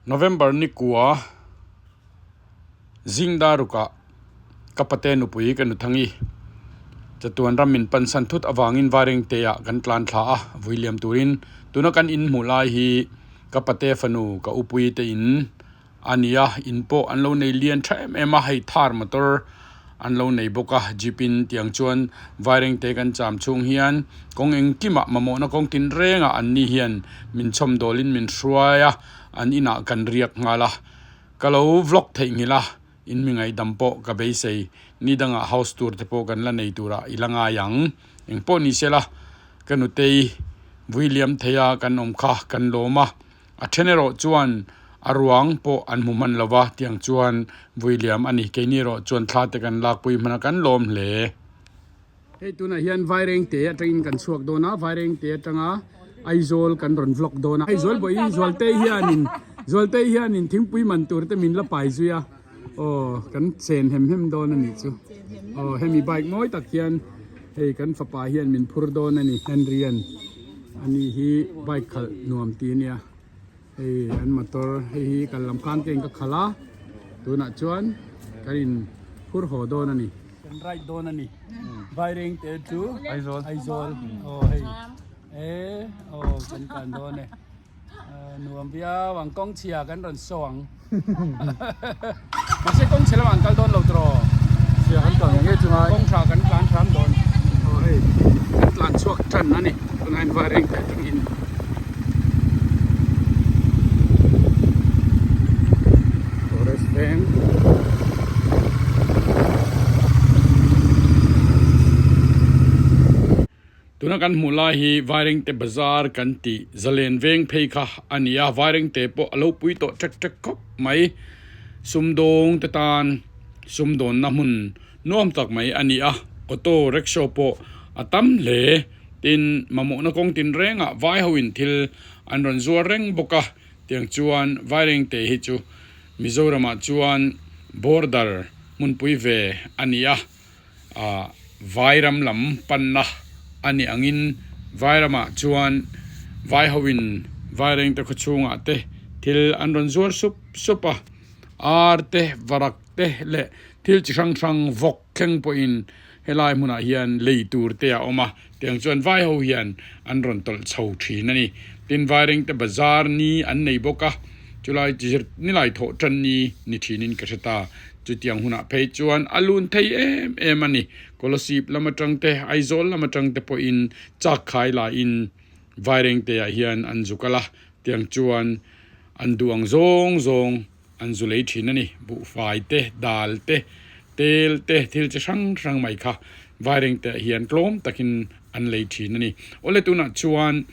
November ni kua zing darukah ka pate nupui ka nuthangi chatuan ram min pansan thut avangin Vairengte-ah kan tlan thla a, vui liam turin tuna kan in hmuh lai hi ka pate fanu ka upui te in a ni a, in pawh an lo nei lian tha em em a, hei thar motor an lo nei bawk a, jeep in tiang chuan Vairengte kan cham chhung hian kawng engkimah mamawhna kawng tinrengah an ni hian min chhawmdawlin min hruai a, an inah kan riak nghal a, ka lo vlog theihnghilh a, in mi ngaihdam pawh ka beisei, ni dangah house tour te pawh kan la nei turah i la ngai ang, engpawh ni sela ka nutei vui liam thei a kan awm kha kan lawm a. A then erawh chuan a ruang pawh an hmu hman lo va, tiang chuan vui liam a ni. Keini erawh chuan thla te kan lakpui hman a, kan lawm hle. Hei tunah hian Vairengte atangin kan chhuak dawn a, Vairengte atanga Aizawl kan rawn vlog dawn a. Aizawl pawhin Zualtei hianin Zualtei hianin thingpui man tur te min la pai zui a, aw kan chen hem hem dawn a nih chu. Aw hemi bike mawi tak hian hei kan fapa hian min phur dawn a ni Henry-a'n. Ani hi bike khalh nuam ti ania hei an motor hei hi kal lam khan te in ka khalh a tunah chuan kan in phur haw dawn ani kan ride dawn ani vaireng te chu Aizawl Aizawl aw hei e aw kan tlan dawn e nuam viau ang kawng chhia kan rawn saw ang mahse kawng chhe lamah an kal dawn lo tawh chhia kan tlan ngei chunga kawng tha kan tlan hram dawn aw hei kan tlan chhuak tan a ni tunah hian vaireng te atangin forest veng Tuna kan hmuh lai hi Vairengte bazar kan tih zalen veng phei kha a ni a, Vairengte pawh a lo pui tawh ṭek ṭek khawp mai. Sumdawng te tan sumdawnna hmun nuam tak mai a ni a, auto rickshaw pawh a tam hle. Tin, mamawhna kawng tinrengah vai hoin thil an rawn zuar reng bawk a, tiang chuan Vairengte hi chu Mizoramah chuan border hmunpui ve a ni a. ah Vairam lam panna a nih angin Vairamah chuan vai hoin Vairengte khaw chhungah te thil an rawn zuar sup sup a, ar te, varak te leh thil chi hrang hrang vawk thleng pawhin helai hmunah hian lei tur te a awm a, tiang chuan vai ho hian an rawn tawlh chho thin a ni. Tin, Vairengte bazar ni an nei bawk a, chulai nilai thawh tan ni ni thinin ka hre ta. Chutiang hunah phei chuan a lun thei em em a ni. Kolasib lam atang te, Aizawl lam atang te pawhin chak khai laiin Vairengte-ah hian an zu kal a, tiang chuan an duh ang zawng zawng an zu lei thin a ni. Buhfai te, dal te, tel te, thil chi hrang hrang mai kha Vairengte-ah hian tlawm takin an lei thin a ni. Awle tunah chuan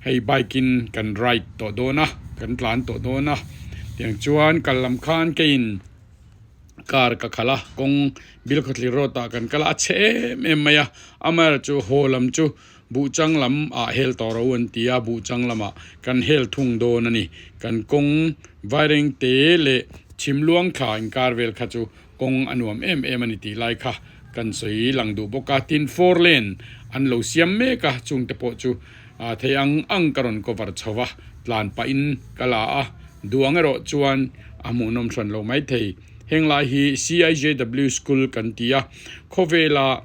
hei bike in kan ride tawh dawn a, kan tlan tawh dawn a, tiang chuan kal lam khan keiin car ka khalh a, kawng Bilkhawthlir road ah kan kal a, a chhe em em mai a, amaherawhchu chu haw lam chu Buhchang lam ah hel tawh ro an ti a, Buhchang lamah kan hel thung dawn a ni. Kan kawng Vairengte leh Chhimluang thla inkar vel kha chu kawng a nuam em em a ni tih lai kha kan sawi lang duh bawk a, tin four lane an lo siam mek a, chungte pawh chu thei ang ang ka rawn cover chho va, tlan pahin ka la a, duang erawh chuan a hmuhnawm hran lo mai thei. Heng lai hi CIJW School kan ti a, khawvela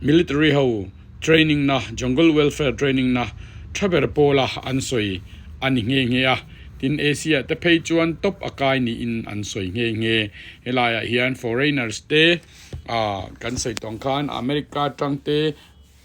military ho training na, jungle welfare training na tha ber pawla an sawi a ni nghe nghe a, tin Asia te phei chuan top a kai niin an sawi nghe nghe. Helaiah hian foreigners te ah kan sawi tawng khan America atang te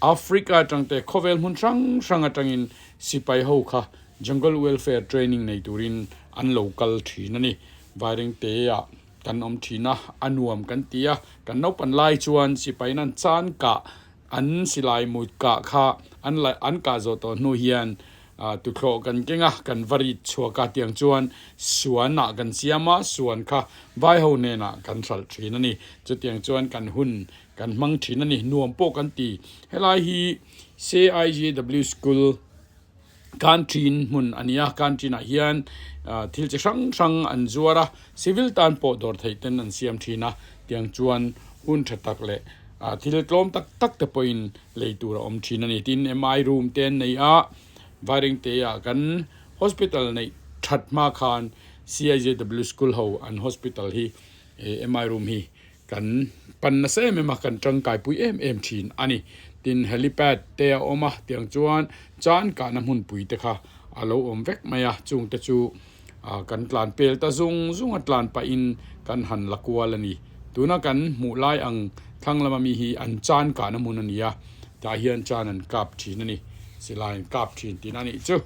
Africa atang te khawvel hmun hrang hrang atangin sipai ho kha jungle welfare training nei turin an lo kal thin a ni. Vairengte ah kan awm thin a, a nuam kan ti a, kan naupan lai chuan sipai in an chan kah an silai mut kah kha an la an kah zawh tawh hnu hian ah tuthlawh kan keng a, kan va rit chhuak a tiang chuan suan ah kan siam a, suan kha vai ho hnenah kan hralh thin a ni. Chutiang chuan kan hun kan hmang thin a ni, nuam pawh kan ti. Helai hi CIGW School Canteen hmun a ni a, canteen ah hian thil chi hrang hrang an zuar a, civil tan pawh dawr theih ten an siam thin a, tiang chuan hun tha tak leh thil tlawm tak tak te pawhin lei tur a awm thin a ni. Tin, MI room te an nei a, Vairengte ah kan hospital neih that hma khan. CIJW school ho an hospital hi MI room hi kan pan nasa em em a kan tangkai pui em em thin a ni. Tin helipad te a awm a tiang chuan chan kahna hmunpui te kha a lo awm vek mai a chung te chu kan tlan pel ta zung zung a tlan pahin kan han la kual a ni. Tuna kan hmuh lai ang thlang lama mi hi an chan kahna hmun a ni a tah hian chan an kap thin a ni silai an kap thin tihna a nih chu.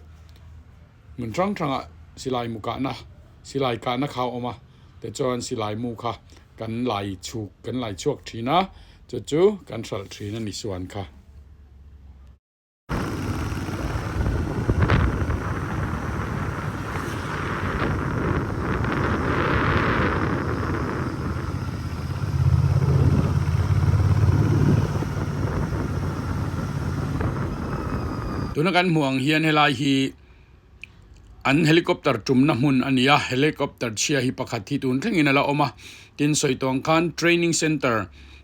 Hmun hrang hrangah silai mu kahna silai kahna kha a awm a tichuan silai mu kha kan lai chhuk kan lai chhuak thin a chu chu kan hralh thin a ni suan kha. Tuna kan hmuh ang hian helai hi an helicopter tumna hmun a ni a helicopter chhia hi pakhat hi tun thlengin a la awm a tin sawi tawng khan training center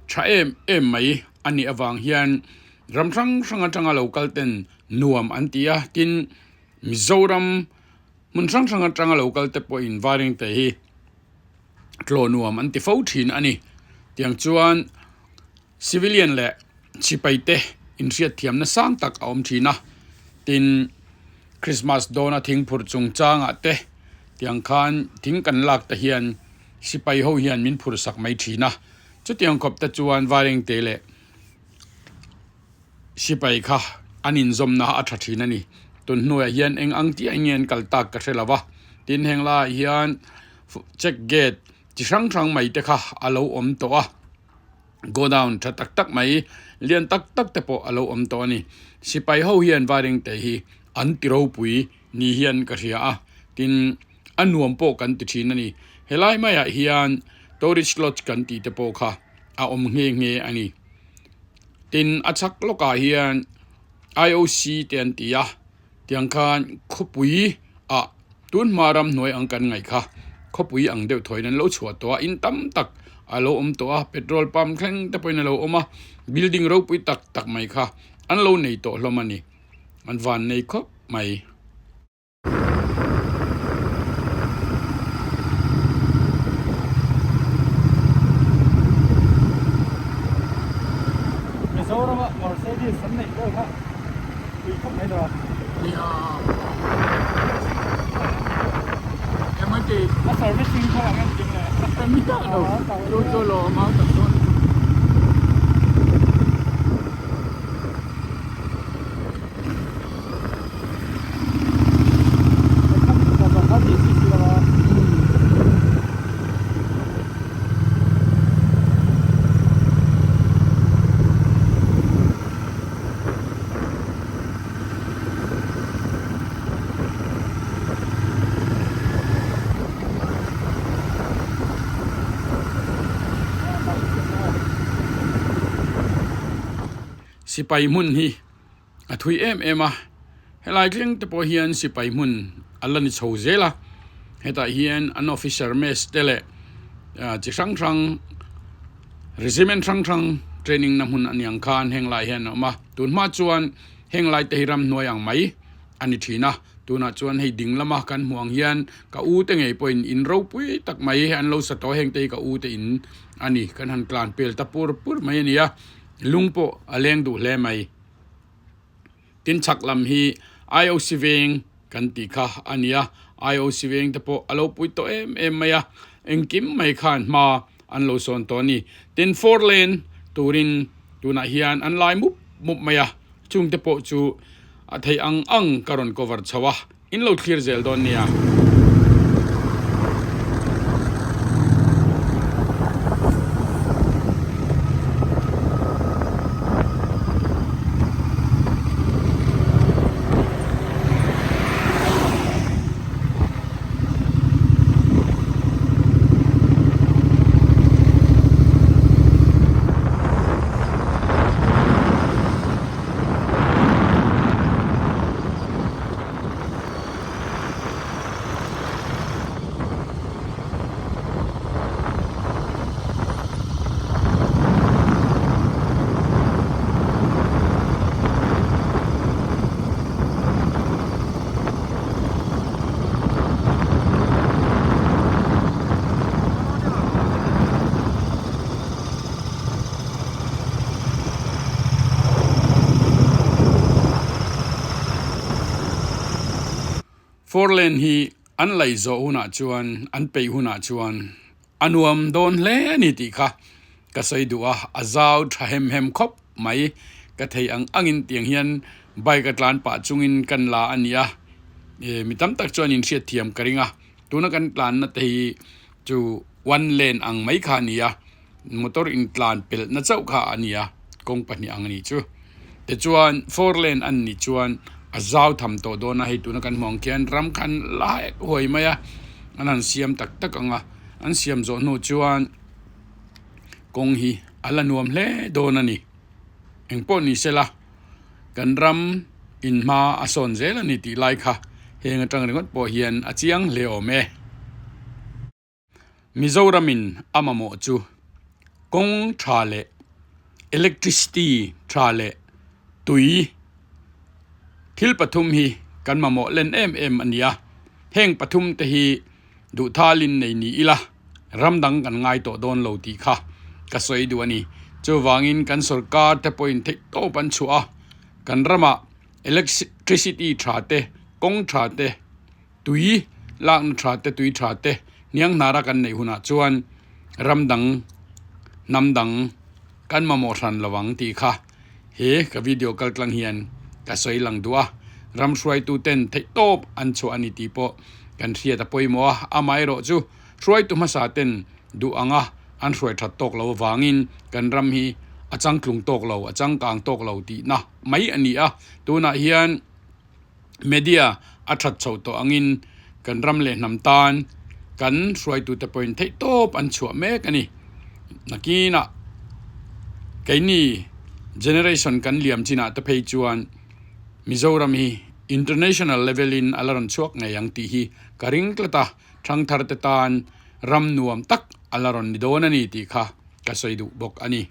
tha em em mai a nih avang hian ram hrang hrang atanga lo kal ten nuam an ti a tin Mizoram hmun hrang hrang atanga lo kal te pawhin Vairengte hi tlaw nuam an ti fo thin a ni tiang chuan civilian leh sipai te inhriat thiamna sang tak a awm thin a tin Christmas dawna thing phurh chung changah te tiang khan thing kan lak te hian sipai ho hian min phurh sak mai thin a chutiang khawp te chuan Vairengte leh sipai kha an inzawmna a tha thin a ni tun hnuaiah hian eng ang chiah nge an kal tak ka hre lo va tin heng laiah hian check gate chi hrang hrang mai te kha a lo awm tawh a godown tha tak tak mai lian tak tak te pawh a lo awm tawh a ni sipai ho hian Vairengte hi an ti ropui ni hian ka hria a tin a nuam pawh kan ti thin a ni helai maiah hian tourist lodge kan tih te pawh kha a awm nghe nghe a ni. Tin a chhak lawkah hian I_O_C te an ti a tiang khan khawpui ah tun hma ramhnuai ang kan ngaih kha khawpui ang deuh thawiin an lo chhuah tawh a in tam tak a lo awm tawh a petrol pump thleng te pawhin a lo awm a building ropui tak tak mai kha an lo nei tawh hlawm a ni an van nei khawp mai. Mizoram ah Mercedes an neih pawh kha pui khawp mai ta. Nia. Emai ti. A servicing kha ang em ting le. Em ta lo. Chu chu lo mau tak dawn. Sipai hmun hi a thui em em a helai thleng te pawh hian sipai hmun a la ni chho zel a hetah hian an officer mess te leh chi hrang hrang regiment hrang hrang training na hmun a ni ang khan heng lai hian a awm a tun hma chuan heng lai te hi ramhnuai ang mai a ni thin a tunah chuan hei ding lama kan hmuh ang hian ka u te ngei pawhin in ropui tak mai an lo sa tawh a heng te hi ka u te in a ni kan han tlan pel ta pur pur mai a ni a. Lung pawh a leng duh hle mai. Tin chhak lam hi IOC veng kan tih kha a ni a, IOC veng te pawh a lo pui tawh em em mai a, engkim mai khan hma an lo sawn tawh a ni. Tin four lane turin tunah hian an lai mup mup mai a, chung te pawh chu a theih ang ang ka rawn cover chho a, in lo thlir zel dawn nia. Four lane hi an laih zawh hunah chuan an peih hunah chuan a nuam dawn hle a ni tih kha ka sawi duh a, a zau tha hem hem khawp mai. Ka thei ang angin tiang hian bike a tlan pah chungin kan la a ni a, mi tam tak chuan inhriatthiam ka ring a, tuna kan tlanna te hi chu one lane ang mai kha a ni a. Motor in tlan pelh na chauh kha a ni a, kawng pahnih ang a nih chu. Tichuan four lane an nih chuan a zau tham tawh dawn a, hei tuna kan hmuh ang khian ram khan lai huai mai a, an han siam tak tak ang a, an siam zawh hnu chuan kawng hi a la nuam hle dawn a ni. Engpawh ni sela kan ram in hma a sawn zel a ni tih lai kha heng atang ringawt pawh hian a chiang hle awm e. Mizoramin a mamawh chu kawng tha leh electricity tha leh tui thil pathum hi kan mamawh len em em a ni a, heng pathum te hi duhthalin nei ni ila ram dang kan ngai tawh dawn lo tih kha ka sawi duh a ni. Chuvangin kan sorkar te pawhin theih tawp an chhuah a, kan ramah electricity tha te kawng tha te, Tui lakna tha te, tui tha te hniang hnara kan neih hunah chuan ram dang, hnam dang kan mamawh hran lo ang tih kha he ka video kal tlang hian ka sawi lang duh a. Ram hruaitu ten theihtawp an chhuah a ni tih pawh kan hriat a pawimawh a, amaherawh chu hruaitu hmasa ten duh anga an hruai that tawk lo avangin kan ram hi a changtlung tawk lo, a changkang tawk lo tihna mai a ni a. Tunah hian. Media a that chhoh tawh angin kan ram leh hnam tan kan hruaitute pawhin theih tawp an chhuah mek a ni. Nakinah keini generation kan liam chinah te phei chuan Mizoram hi international level in a la rawn chhuak ngei ang tih hi ka ring tlat a, thangthar te tan ram nuam tak a la rawn ni dawn a ni tih kha ka sawi duh bawk a ni.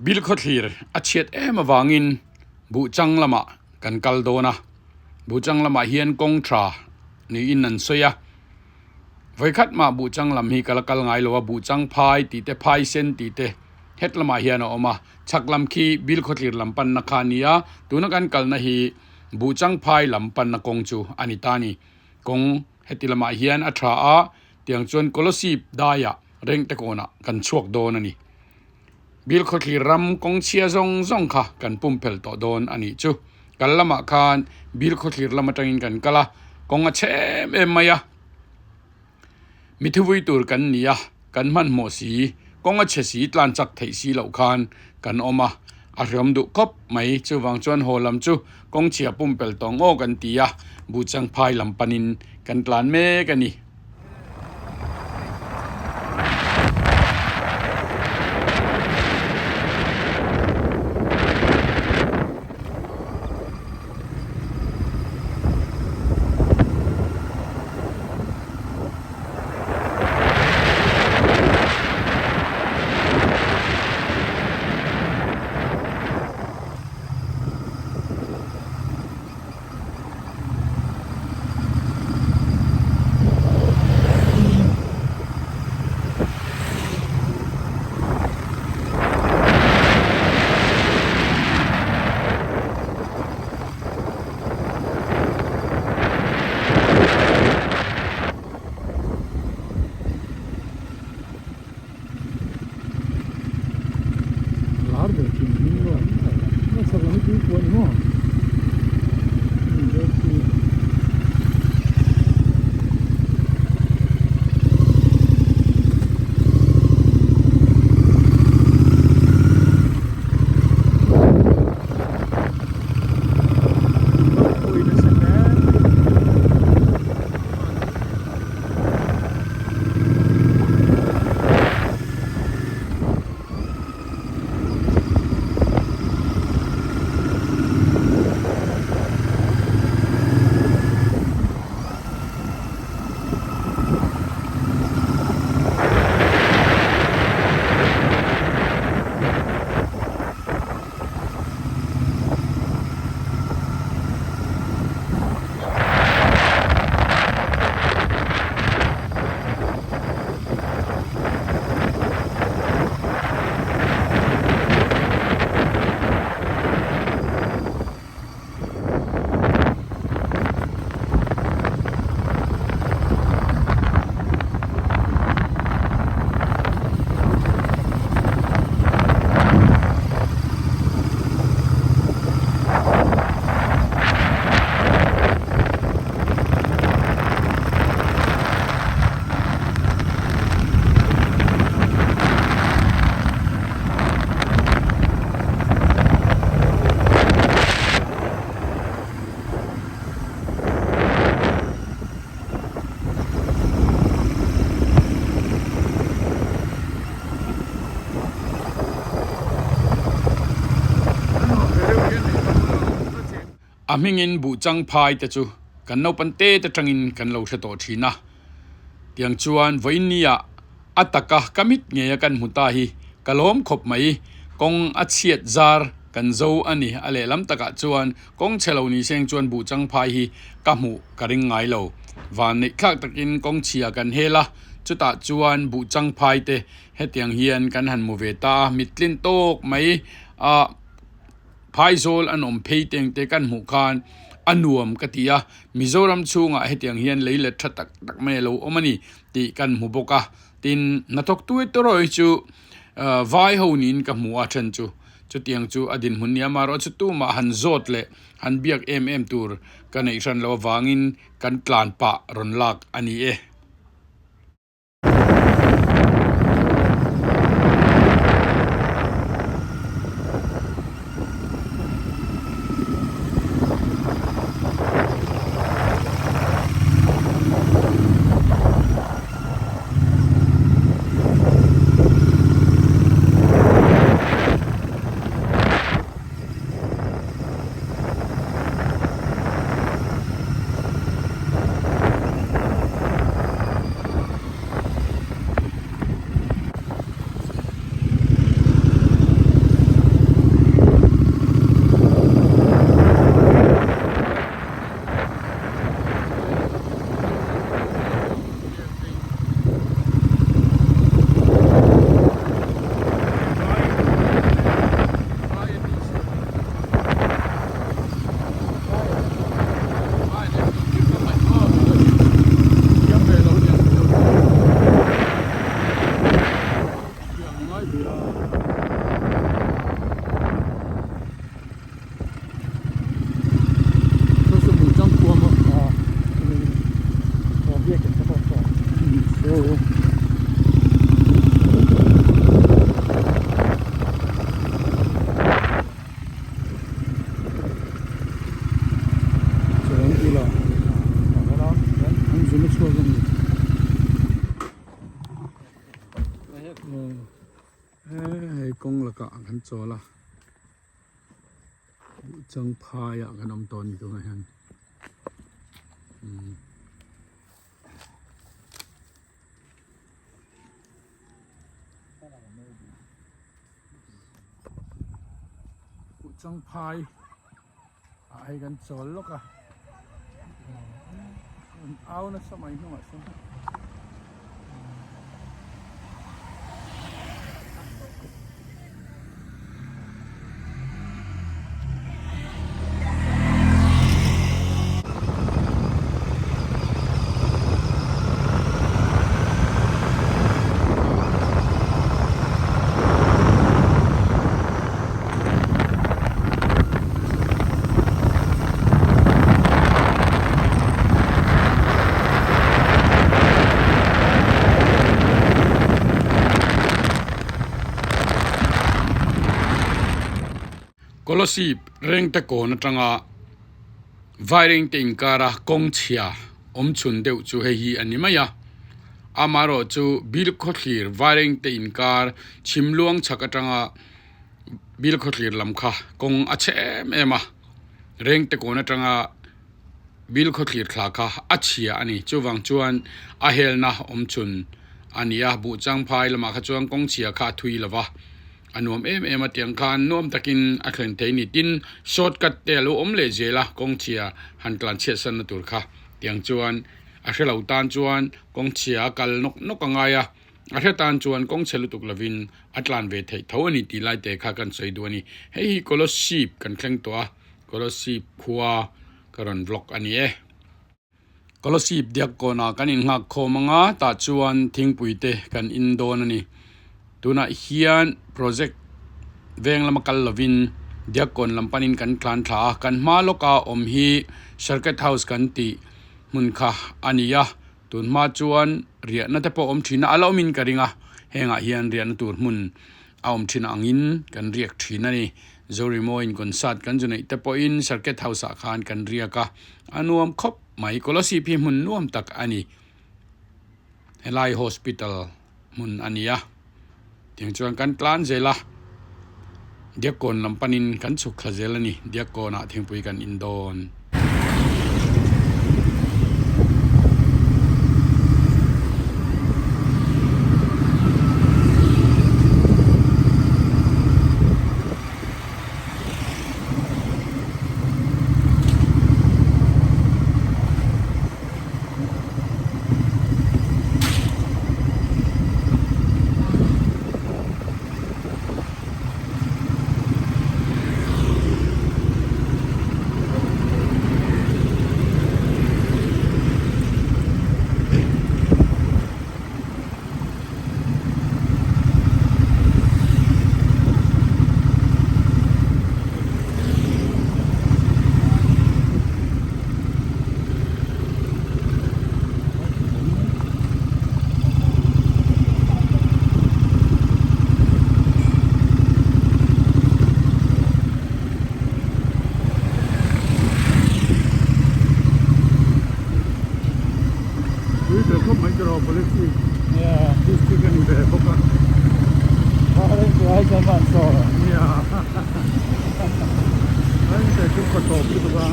Bilkhawthlir a chhiat em avangin Buhchang lamah kan kal dawn a, Buhchang lamah hian kawng tha niin an sawi a. Vawikhat mah Buhchang lam hi ka la kal ngai lo a, Buhchang phai tih te, phai sen tih te. Het lamah hian a awm a, chhak lam khi Bilkhawthlir lam panna kha a ni a, tuna kan kalna hi Buhchangphai lam panna kawng chu a ni ta a ni. Kawng heti lamah hian a tha a, tiang chuan Kolasib daiah Rengte kawnah kan chhuak dawn a ni. Bilkhawthlir ram kawng chhia zawng zawng kha kan pumpel tawh dawn a nih chu. Kal lamah khan Bilkhawthlir lam atangin kan kal a, kawng a chhe em em mai a. Mi thuvui tur kan ni a, kan hmanhmawh si, kawng a chhe si tlan chak theih si loh khan kan awm a, a hriam duh khawp mai. Chuvang chuan haw lam chu kawng chhia pumpel tawh ngaw kan ti a, Buhchangphai lam panin kan tlan mek a ni. Lar ber thin hming maw a chhak lam hi tui pawh a ni maw A hmingin buhchang phai te chu kan naupang te te tangin kan lo hre tawh thin a. Tiang chuan vawiinniah a taka ka mit ngei a kan hmu ta hi ka lawm khawp mai. Kawng a chhiat zar kan zo a ni. A lehlam takah chuan kawng chhe lo ni seng chuan buhchang phai hi ka hmuh ka ring ngai lo. Van neih thlak takin kawng chhia kan hel a, chutah chuan buhchang phai te hetiang hian kan han hmu ve ta a, mittlin tawk mai a. Phaizawl an awm phei teng te kan hmuh khan a nuam ka ti a, Mizoram chhungah hetiang hian lei let tha tak tak mai a lo awm a ni tih kan hmu bawk a. Tin, hnathawk tui tawrawi chu vai ho niin ka hmu a then chu chutiang chu a dinhmun nia amaherawhchu tumah han zawt leh han biak em em tur ka neih hran loh avangin kan tlan pah rawn lak a ni e. lakah kan chawl a Buhchang phaiah kan awm tawh a ni tunah hian umm. Buhchang phai ah hei kan chawl lawk a an au nasa mai hnungah sawn. Kolasib rengte kawn atanga Vairengte inkara kawng chhia awm chhun deuh chu hei hi a ni mai a, amaherawh chu Bilkhawthlir Vairengte inkar chhimluang chhak atanga Bilkhawthlir lam kha kawng a chhe em em a, rengte kawn atanga Bilkhawthlir thla kha a chhia a ni. Chuvang chuan a helna awm chhun a ni a, Buhchang phai lamah kha chuan kawng chhia kha a thui lo va, a nuam em em a tiang khan nuam takin a thlen thei a ni. Tin, short cut te a lo awm leh zel a, kawng chhia han tlan chhiat sanna tur kha tiang chuan a hre lo tan chuan kawng chhia a kal nawk nawk a ngai a. A hre tan chuan kawng chhe lutuk lovin a tlan ve theih tho a ni tih lai te kha kan sawi duh a ni. Hei hi Kolosip kan thleng tawh a, Kolosip khua ka rawn vlog a ni e. Kolosip diak kawnah kan innghak khawm ang a, tah chuan thingpui te kan in dawn a ni. Tunah hian project veng lama kal lovin diak kawn lam panin kan tlan thla a, kan hma lawka awm hi Circuit House kan tih hmun kha a ni a. Tun hma chuan riahna te pawh awm thin a, a la awmin ka ring a, hengah hian riahna tur hmun a awm thin angin kan riak thin a ni. Zorimawiin concert kan zu neih te pawhin Circuit House ah khan kan riak a, a nuam khawp mai. Kolasib hi hmun nuam tak a ni, helai hospital hmun a ni a, tiang chuan kan tlan zel a, Diakkawn lam panin kan chhuk thla zel a ni, Diakkawnah thingpui kan in dawn. Tui ve khawp mai tiraw police district a ni ve bawk a. Nia Vairengte chu khaw tawp lutuk a.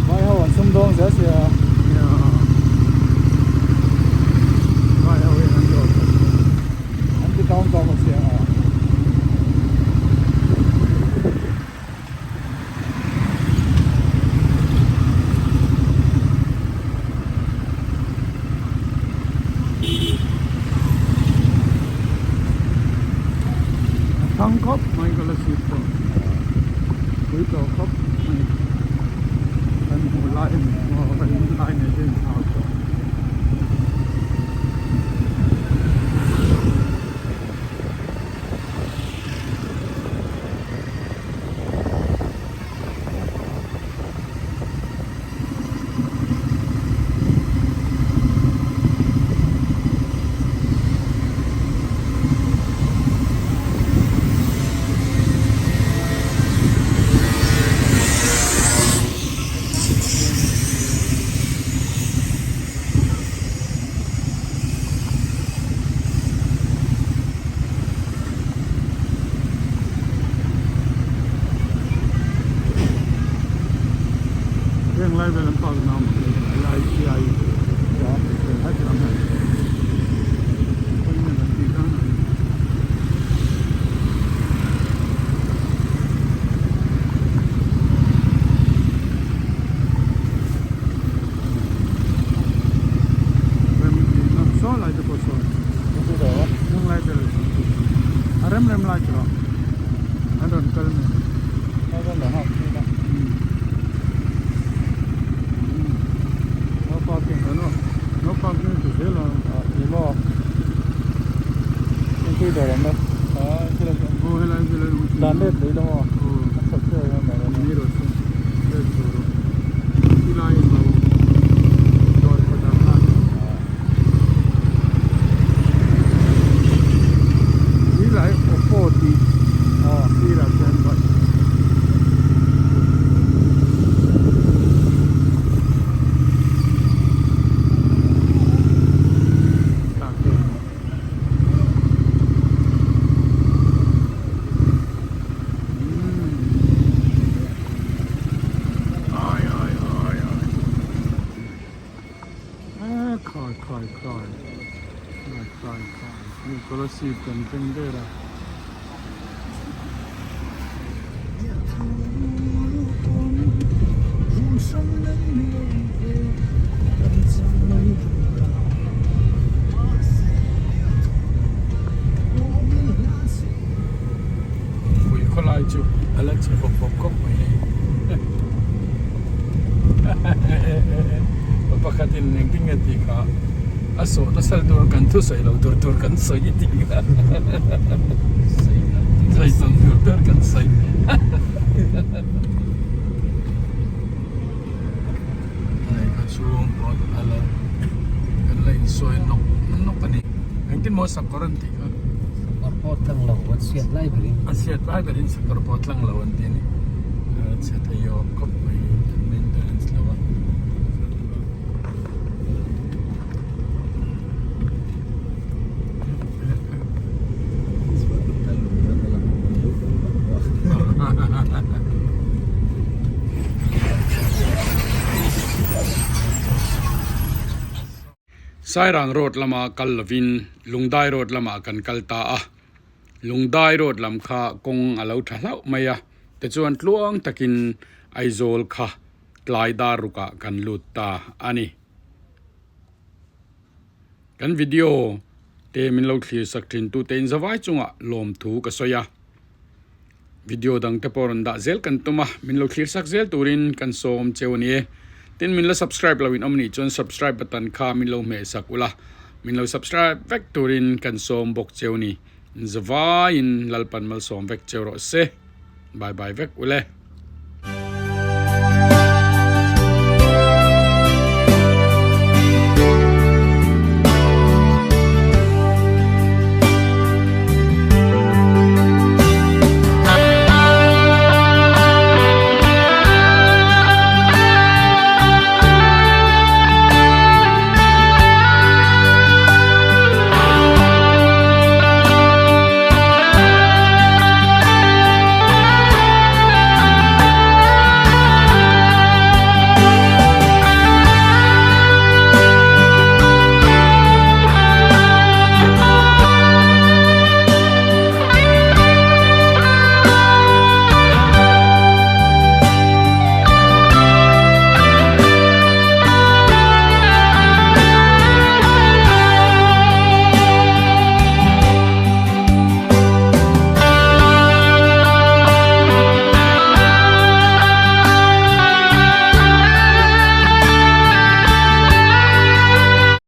Vai ho an sum dawng zel sia. Nia. Vai ho hian an dawr khat tawh. An ti tawn tawh bawk sia. A thang khawp mai ka la sip tawh pui tawh khawp mai kan hmuh lai a ni maw kan lai nei te inthau tawh. lai vel an park na awm ang helai hi helai ti lam hi khawiin an tih khan a ni. Saw lai te pawh sawn hnung lai vel a rem rem lai tawh an rawn kal mai no parking no parking ti zel a aw helai helai Ai ai ai ai eh khai khai khai khai khai khai hei kolasib kan thleng der a. Pui khawlai chu a la che bawk bawk khawp mai hei. Pa pakhatin engtin nge tih kha a sawh nasal tur kan thusawi lo tur tur kan sawi tih kha sawi tam tur tur kan sawi. Hei ka chhung pawh a la kan la insawi nawk nawk a ni. Engtin maw sakawr an tih kha? Sakawr pawh tlang lo an chhiat lai berin. A chhiat lai berin sakawr pawh tlang lo an ti a ni. A chhe thei awm khawp mai an maintenance lo a. Sairang road lama kal lovin Lungdai road lamah kan kal ta a, Lungdai road lam kha kawng a lo tha hlauh mai a, tichuan tluang takin Aizawl kha tlai dar rukah kan lut ta a ni. Kan video te min lo thlir sak thin tu te in zavai chungah lawmthu ka sawi a, video dang te pawh rawn dah zel kan tum a, min lo thlir sak zel turin kan sawm cheu a ni e. Tin min la subscribe lo in awm nih chuan subscribe button kha min lo hmeh sak ula, min lo subscribe vek turin kan sawm bawk cheu a ni. Zavaiin Lalpan malsawm vek cheu rawh se. Bye bye vek ule.